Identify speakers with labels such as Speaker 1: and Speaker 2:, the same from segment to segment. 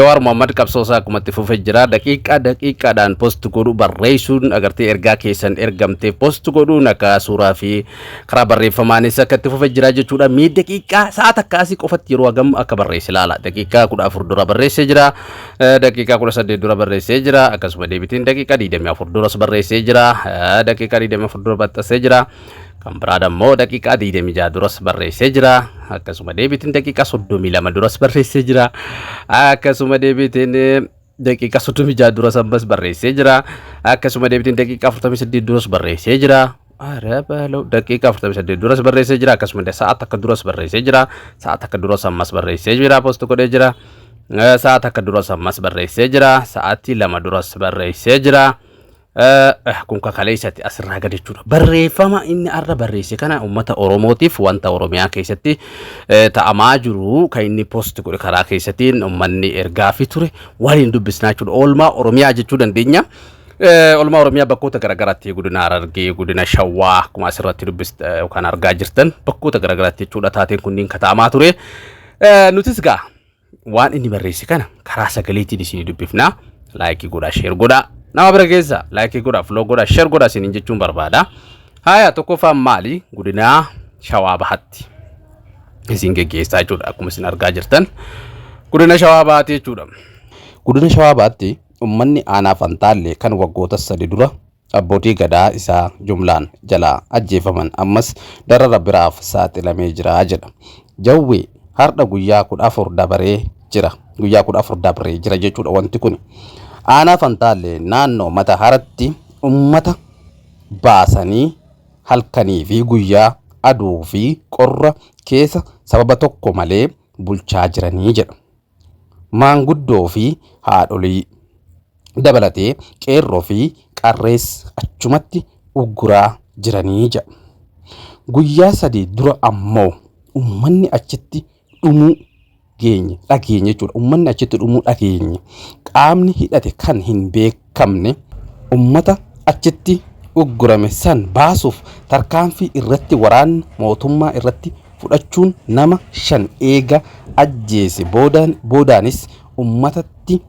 Speaker 1: Jawaar Mohammad qabsoo isaa akkuma itti fufee jira. Daqiiqaa daqiiqaadhaan post godhu barreessuun agartee ergaa keessan ergamtee post godhuun akka suuraa fi karaa barreeffamaanis akka itti fufee jira jechuudha. Mee daqiiqaa sa'a takka asii qofatti yeroo hagam akka barreesse ilaala. Daqiiqaa 14 dura barreessee jira. Daqiiqaa 18 dura barreessee jira. Akkasuma deebitiin daqiiqaa 24 duras barreessee jira. Daqiiqaa 24 dura maxxansee jira. Kan biraa ammoo daqiiqaa 26 duras barreessee jira. Akkasuma deebitiin daqiiqaa 32 duras barreessee jira. Akkasuma deebitiin daqiiqaa 36 duras ammas barreessee jira. Akkasuma deebitiin daqiiqaa 48 duras barreessee jira. Ara baloo daqiiqaa 48 duras barreessee jira. Akkasuma sa'a takka duras barreessee jira. Sa'a takka duras ammas barreessee jira. Post godhee jira. Sa'a takka duras ammas barreessee jira. Sa'aatii 2 duras barreessee jira. Kun kakaleessatti asirraa gad jechuudha. Barreeffama inni har'a barreesse kana uummata Oromootiif wanta Oromiyaa keessatti ta'amaa jiru kan inni post godhe karaa keessattiin uummanni ergaa fi ture waliin dubbisnaa jechuudha. Oolmaa Oromiyaa jechuu dandeenya. Oolmaa Oromiyaa bakkoota garaagaraatti godina Harargee, godina Shawaa akkuma asirratti dubbist yookaan argaa jirtan bakkoota garaagaraatti jechuudha taateen kunniin kan ta'amaa ture. Nutis gaa waan inni barreesse kana karaa sagaleetiin isinii dubbifna. Like godhaa, share godhaa. Nama bira keessa like godhaa, follow godhaa, share godhaa isiniin jechuun barbaada. Haya tokkoffaan maali? Godina Shawaa Bahaatti isin geggeessaa jechuudha. Akkuma isin argaa jirtan godina Shawaa Bahaatti jechuudha. Godina Shawaa Bahaatti uummanni aanaa Fantaallee kan waggoota 3 dura abbootii gadaa isaa jumlaan jalaa ajjeefaman ammas darara biraaf saaxilamee jira jedha. Jawwee har'a guyyaa 14 dabaree jira. Guyyaa 14 dabree jira jechuudha wanti kun. Aanaa Fantaallee naannoo mata haratti ummata baasanii halkanii fi guyyaa aduu fi qorra keessa sababa tokko malee bulchaa jiranii jedha. Maanguddoo fi haadholii dabalatee qeerroo fi qarrees achumatti ugguraa jiranii jedha. Guyyaa 3 dura ammoo uummanni achitti dhumuu geenye dhageenye jechuudha. Uummanni achitti dhumuu dhageenye. Qaamni hidhate kan hin beekamne uummata achitti uggurame san baasuuf tarkaanfii irratti waraanni mootummaa irratti fudhachuun nama 5 eega ajjeese boodaanis uummatatti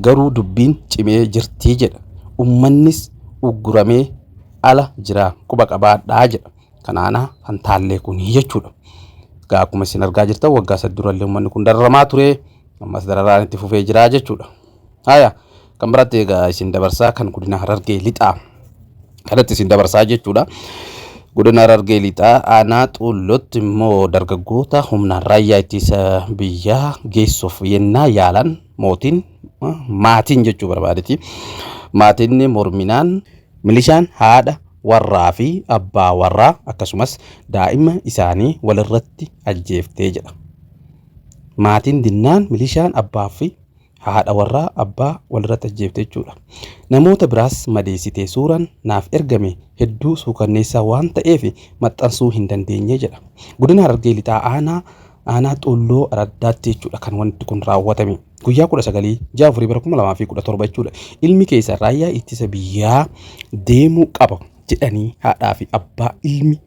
Speaker 1: garuu dubbiin cimee jirti jedha. Uummannis ugguramee ala jira quba qabaadhaa jedha. Kanaana Fantaallee kun jechuudha. Egaa akkuma isin argaa jirtan waggaa 3 durallee uummanni kun dararamaa ture. Ammas dararaan itti fufee jira jechuudha. Haya kan biratti egaa isin dabarsaa kan godina Harargee Lixaa kanatti isin dabarsaa jechuudha. Godina Harargee Lixaa aanaa Xuullootti immoo dargaggoota humnaan raayyaa ittisa biyyaa geessuuf yennaa yaalan mootiin maatiin jechuu barbaadeti. Maatiin morminaan milishaan haadha warraa fi abbaa warraa akkasumas daa'ima isaanii walirratti ajjeeftee jedha. Maatiin dinnaan milishaan abbaa fi haadha warraa abbaa walirratti ajjeefte jechuudha. Namoota biraas madeessitee suuraan naaf ergame hedduu suukanneessaa waan ta'eef maxxansuu hin dandeenye jedha. Godina Harargee Lixaa aanaa Xuulloo Araddaatti jechuudha kan wanti kun raawwatame. Guyyaa 19 ji'a 4 bara 2017 jechuudha. Ilmi keessan raayyaa ittisa biyyaa deemuu qaba jedhanii haadhaa fi abbaa ilmi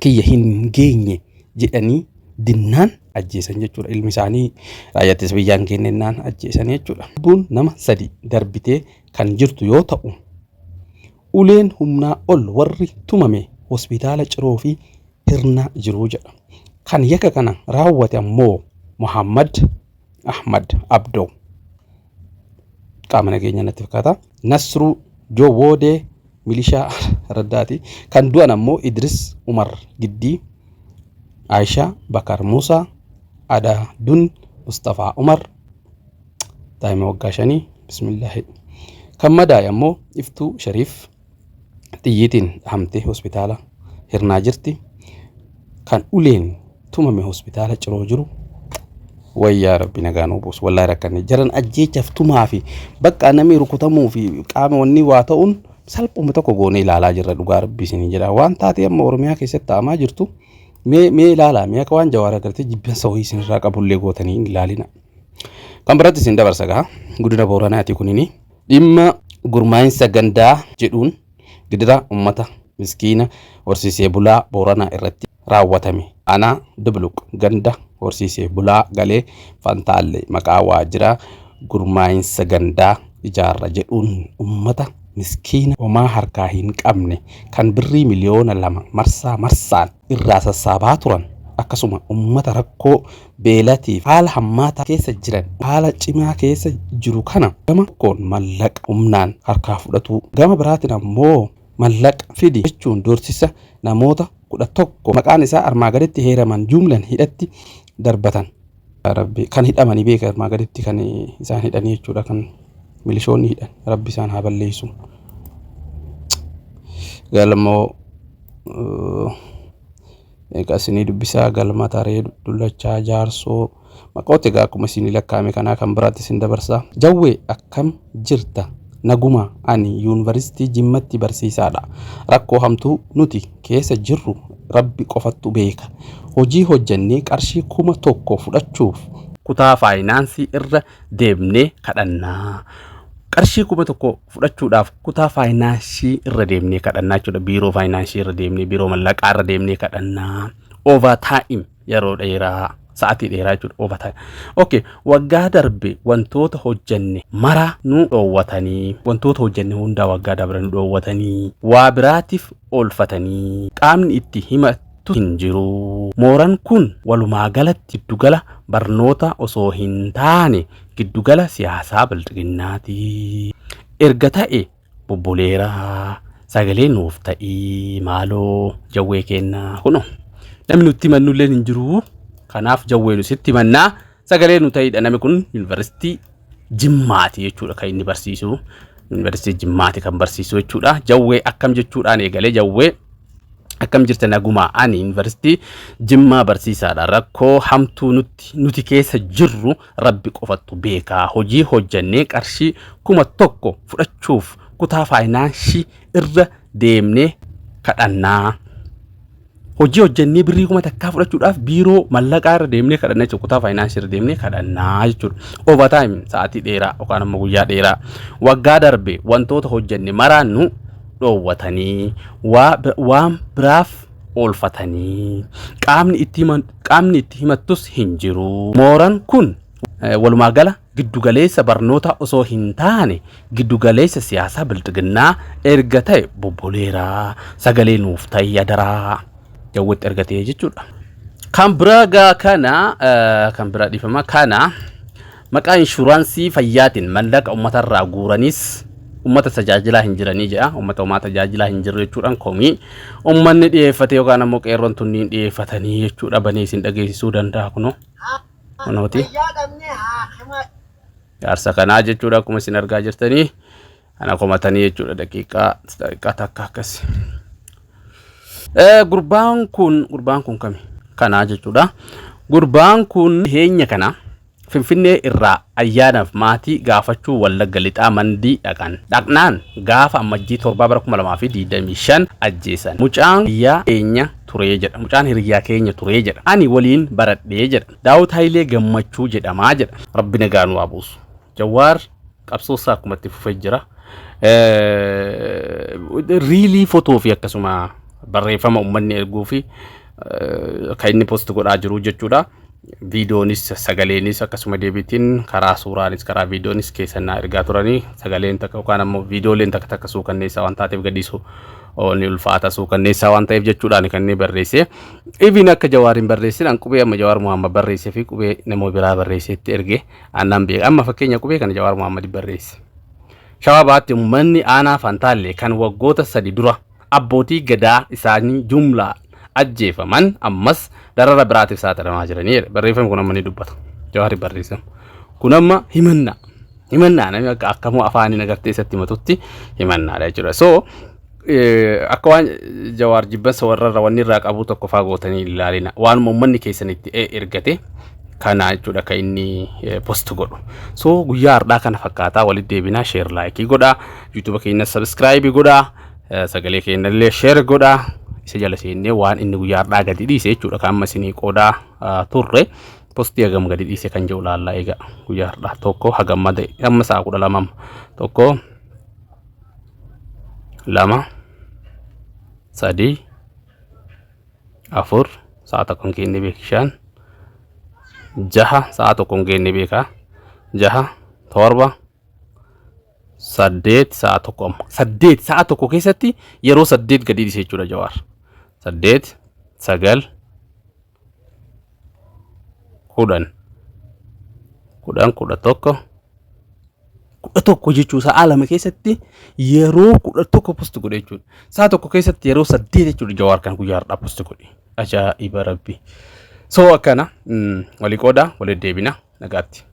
Speaker 1: kiyya hin geenye jedhanii dinnaan ajjeesan jechuudha. Ilmi isaanii raayyaa ittisa biyyaa hin geennennaan ajjeesan jechuudha. Lubbuun nama 3 darbitee kan jirtu yoo ta'u uleen humnaa ol warri tumame hospitaala Ciroo fi Hirnaa jiru jedha. Kan yakka kana raawwate ammoo Muhammad Ahmad Abdoo qaama nageenyaa natti fakkaata. Nasruu Jowoodee milishaa Raddaati. Kan du'an ammoo Idris Umar Giddii, Aayishaa Bakar Muusaa, Adaadun Mustafaa Umar, daa'ima waggaa 5, bismillaahi. Kan madaa'e ammoo Iftuu Shariif xiyyiitiin dhahamtee hospitaala Hirnaa jirti. Kan uleen tumame hospitaala Ciroo jiru. Wayyaa rabbi nagaa nuu buusu. Wallaahi rakkanne jaran ajjeechaaf tumaa fi bakka namni rukutamuu fi qaama wanni waa ta'uun salphuma tokko goonee ilaalaa jirra dhugaa rabbi isinii jedha. Waan taatee amma Oromiyaa keessatti ta'amaa jirtu mee ilaalaa mee akka waan Jawaar agartee jibbansa wayii isinirraa qabullee gootanii hin ilaalina. Kan biratti isin dabarsa gaha godina Booranaati kunini dhimma gurmaa'insa gandaa jedhuun gidira ummata miskiina horsiisee bulaa Booranaa irratti raawwatame. Aanaa Dubluq ganda horsiisee bulaa galee Fantaalle maqaa waajjira Gurmaa'insa gandaa ijaarra jedhuun ummata miskiina homaa harkaa hin qabne kan birrii 2,000,000 marsaa marsaan irraa sassaabaa turan, akkasuma ummata rakkoo beelatiif haala hammaataa keessa jiran, haala cimaa keessa jiru kana gama tokkoon mallaqa humnaan harkaa fudhatuu, gama biraatiin ammoo mallaqa fidi jechuun doorsisa namoota 11 maqaan isaa armaa gaditti heeraman jumlan hidhatti darbatan. Rabbi kan hidhamanii beeka, armaa gaditti kan isaan hidhanii jechuudha, kan milishoonni hidhan, Rabbi isaan haa balleessu. Galmoo egaa isinii dubbisaa: Galma Taree, Dullachaa Jaarsoo, maqoota egaa akkuma isinii lakkaa'ame kanaa kan biraatti isin dabarsaa. Jawwee, akkam jirta? Naguma. Ani Yuunivarsiitii Jimmatti barsiisaadha. Rakkoo hamtuu nuti keessa jirru Rabbi qofattu beeka. Hojii hojjannee qarshii 1000 fudhachuuf kutaa faayinaansii irra deemnee kadhannaa. Qarshii 1000 fudhachuudhaaf kutaa faayinaansii irra deemnee kadhannaa jechuudha. Biiroo faayinaansii irra deemnee, biiroo mallaqaa irra deemnee kadhannaa. Overtime, yeroo dheeraa, sa'atii dheeraa jechuudha overtime. Okay, waggaa darbe wantoota hojjenne mara nu dhoowwatanii, wantoota hojjenne hundaa waggaa darbe nu dhoowwatanii waa biraatiif oolfatanii, qaamni itti himattu hin jiru. Mooran kun walumaa galatti giddugala barnoota osoo hin taane giddugala siyaasaa Bilxiginnaati. Erga ta'e bubbuleera, sagalee nuuf ta'ii maaloo Jawwee kennaa. Kunoo namni nutti himannullee hin jiru. Kanaaf Jawwee nu sitti himannaa, sagalee nu ta'idha. Namni kun Yuunivarsiitii Jimmaati jechuudha kan inni barsiisu. Yuunivarsiitii Jimmaati kan barsiisu jechuudha. Jawwee akkam jechuudhaan eegalee: Jawwee, akkam jirta? Nagumaa. Ani Yuunivarsiitii Jimmaa barsiisaadha. Rakkoo hamtuu nuti keessa jirru Rabbi qofattu beekaa. Hojii hojjannee qarshii 1000 fudhachuuf kutaa faayinaansii irra deemnee kadhannaa. Hojii hojjannee birrii 1000 fudhachuudhaaf biiroo mallaqaa irra deemnee kadhannaa jechuudha. Kutaa faayinaansii irra deemnee kadhannaa jechuudha. Overtime, sa'aatii dheeraa yookaan ammoo guyyaa dheeraa. Waggaa darbe wantoota hojjenne maraan nu dhoowwatanii waan biraaf oolfatanii, qaamni itti himattus hin jiru. Mooran kun walumaa gala giddugaleessa barnoota osoo hin taane giddugaleessa siyaasaa Bilxiginnaa erga ta'e bubbuleera, sagalee nuuf ta'ii adaraa. Jawweetti ergatee jechuudha. Kan biraa gaa kana, kan biraa, dhiifama, kana maqaa inshuraansii fayyaatiin mallaqa uummatarraa guuranis uummata tajaajilaa hin jiranii jedha. Uummata homaa tajaajilaa hin jirru jechuudhaan komii uummanni dhiyeeffate yookaan ammoo qeerroon tunniin dhiyeeffatanii jechuudha, banee isin dhageessisuu danda'a kunoo. Kunooti.
Speaker 2: Fayyaa dhabnee haakima.
Speaker 1: Jaarsa kanaa jechuudha, akkuma isin argaa jirtanii kana komatanii jechuudha, daqiiqaa daqiiqaa takka akkas. Gurbaan kun kami? Kanaa jechuudha. Gurbaan kun dhiyeenya kana Finfinnee irraa ayyaanaaf maatii gaafachuu Wallagga Lixaa Mandii dhaqan. Dhaqnaan gaafa Ammajjii 7 bara 2025 ajjeesan. Mucaan hiriyaa keenya turee jedha. Mucaan hiriyaa keenya turee jedha. Ani waliin baradhee jedha. Daawit Hayilee Gammachuu jedhamaa jedha. Rabbi nagaa nu haa buusu. Jawaar qabsoo isaa akkuma itti fufee jira. Riilii fotoo fi akkasuma barreeffama uummanni erguu fi kan inni post godhaa jiru jechuudha. Viidiyoonis, sagaleenis, akkasuma deebiitiin karaa suuraanis karaa viidiyoonis keessannaa ergaa turanii, sagaleen takka yookaan ammoo viidiyooleen takka takka suukanneessaa waan taateef gadhiisu ni ulfaata, suukanneessaa waan ta'eef jechuudhaan kan inni barreesse. Even akka Jawaar hin barreessin, an qubee amma Jawaar Muhammad barreessee fi qubee nama biraa barreesseetti erge annaan beeka. Amma fakkeenya qubee kana Jawaar Muhammad barreesse. Shawaa Bahaatti uummanni aanaa Fantaallee kan waggoota 3 dura abbootii gadaa isaanii jumlaa ajjeefaman ammas darara biraatiif saaxilamaa jiranii jedhe. Barreeffamni kun amma ni dubbata. Jawaari barreessama. Kun amma himannaa. Himannaa namni akka akkamuu afaaniin agartee isatti himatutti himannaadha jechuudha. So akka waan Jawaar jibbansa warrarra wanni irraa qabu tokko faa gootanii ilaalina. Waanuma uummanni keessanitti ergate kana jechuudha kan inni post godhu. So guyyaa har'aa kana fakkaataa, walitti deebinaa. Share, like godhaa. YouTube keenya subscribe godhaa. Sagalee keenya illee share godhaa. Isa jala seennee waan inni guyyaa har'aa gadi dhiise jechuudha kan amma isinii qoodaa turre, postii hagam gadi dhiise kan jedhu laallaa. Egaa guyyaa har'aa tokko hagamma ta'e, amma sa'a 12, amma tokko, lama, sadii, afur, sa'a tokko hin geenne beeki, shan, jaha, sa'a tokko hin geenne beekaa, jaha, 7, 8, sa'a 1 amma. 8, sa'a 1 keessatti yeroo 8 gadi dhiise jechuudha Jawaar. 8, 9, 10, 10, 11, 11 jechuu, sa'a 2 keessatti yeroo 11 post godhe jechuudha. Sa'a 1 keessatti yeroo 8 jechuudha Jawaar kan guyyaa har'aa post godhe. Ajaa'iba rabbi. So akkana walii qooda, walii deebina, nagaatti.